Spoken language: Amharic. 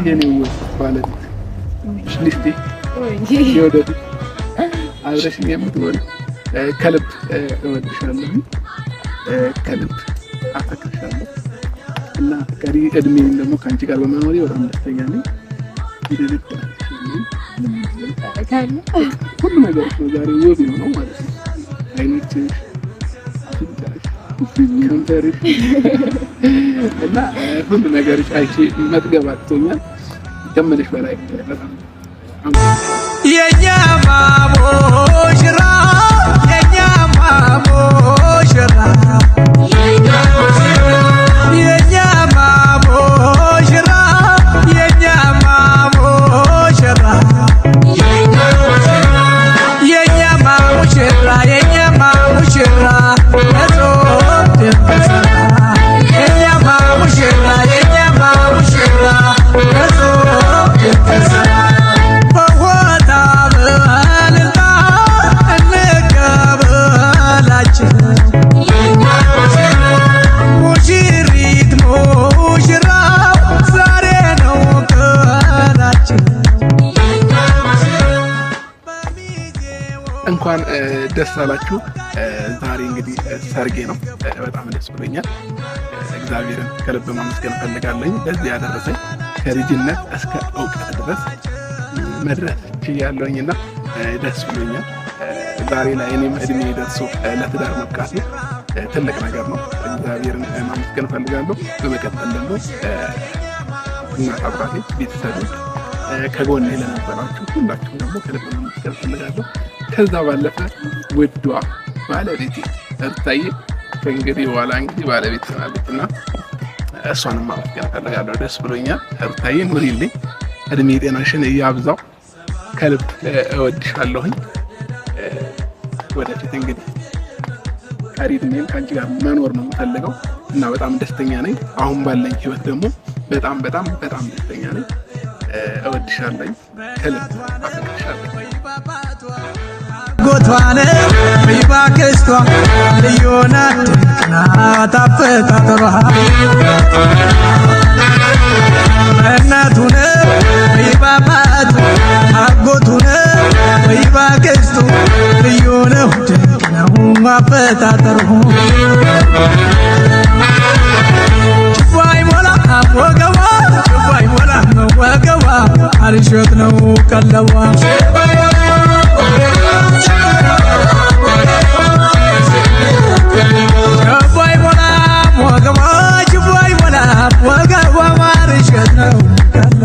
የኔ ውብ ባለቤት፣ ሚስቴ፣ የወደፊት አብረሽኝ የምትሆን፣ ከልብ እወድሻለሁ፣ ከልብ አፈቅርሻለሁ እና ቀሪ እድሜን ደግሞ ከአንቺ ጋር በመኖሬ በጣም ደስተኛ ነኝ። ሁሉ ነገር ነው ዛሬ ውብ የሆነው ማለት ነው። አይኖችሽ፣ አፍንጫሽ፣ ከንፈርሽ እና ሁሉ ነገርሽ አይቼ መጥገብ አቅቶኛል። ከምልሽ በላይ በጣም የኛ ማሙሽራ፣ የኛ ማሙሽራ፣ የኛ ማሙሽራ፣ የኛ ማሙሽራ፣ የኛ ማሙሽራ፣ የኛ ማሙሽራ፣ ለጾም ድምሰራ፣ የኛ ማሙሽራ፣ የኛ ማሙሽራ፣ ለጾም ድምሰራ፣ በሆታ በእልልታ እንቀበላቸው፣ ሙሽሪት ሙሽራው ዛሬ ነው ቀናቸው። እንኳን ደስ አላችሁ። ዛሬ እንግዲህ ሰርጌ ነው። በጣም ደስ ብሎኛል። እግዚአብሔርን ከልብ ማመስገን እፈልጋለሁ። ለዚህ ያደረሰኝ፣ ከልጅነት እስከ እውቀት ድረስ መድረስ ችያለሁኝ እና ደስ ብሎኛል። ዛሬ ላይ እኔም እድሜ ደርሶ ለትዳር መብቃቴ ትልቅ ነገር ነው። እግዚአብሔርን ማመስገን እፈልጋለሁ። በመቀጠል ደግሞ እናት አባቴ፣ ቤተሰብ፣ ከጎኔ ለነበራችሁ ሁላችሁም ደግሞ ከልብ ማመስገን እፈልጋለሁ። ከዛ ባለፈ ውዷ ባለቤቴ እርታዬ፣ ከእንግዲህ በኋላ እንግዲህ ባለቤት ትሆናለች እና እሷንም ማመስገን እፈልጋለሁ። ደስ ብሎኛል። እርታዬ ኑሪልኝ፣ እድሜ ጤናሽን እያብዛው። ከልብ እወድሻለሁኝ። ወደፊት እንግዲህ ቀሪ እድሜን ከአንቺ ጋር መኖር ነው የምፈልገው እና በጣም ደስተኛ ነኝ። አሁን ባለኝ ህይወት ደግሞ በጣም በጣም በጣም ደስተኛ ነኝ። እወድሻለኝ፣ ከልብ አፈቅርሻለሁ። ጎቷን ወይ ባክስቷ ልዩ ናት፣ ድንቅ ናት አፈጣጠሯ። በእናቱ ነው ወይ ባባቱ፣ አጎቱ ነው ወይ ባክስቱ፣ ልዩ ነው፣ ድንቅ ነው አፈጣጠሩ። ችቦ አይሞላ ወገቧ፣ ችቦ አይሞላ ወገቧ፣ አልሾት ነው ቀለቧ።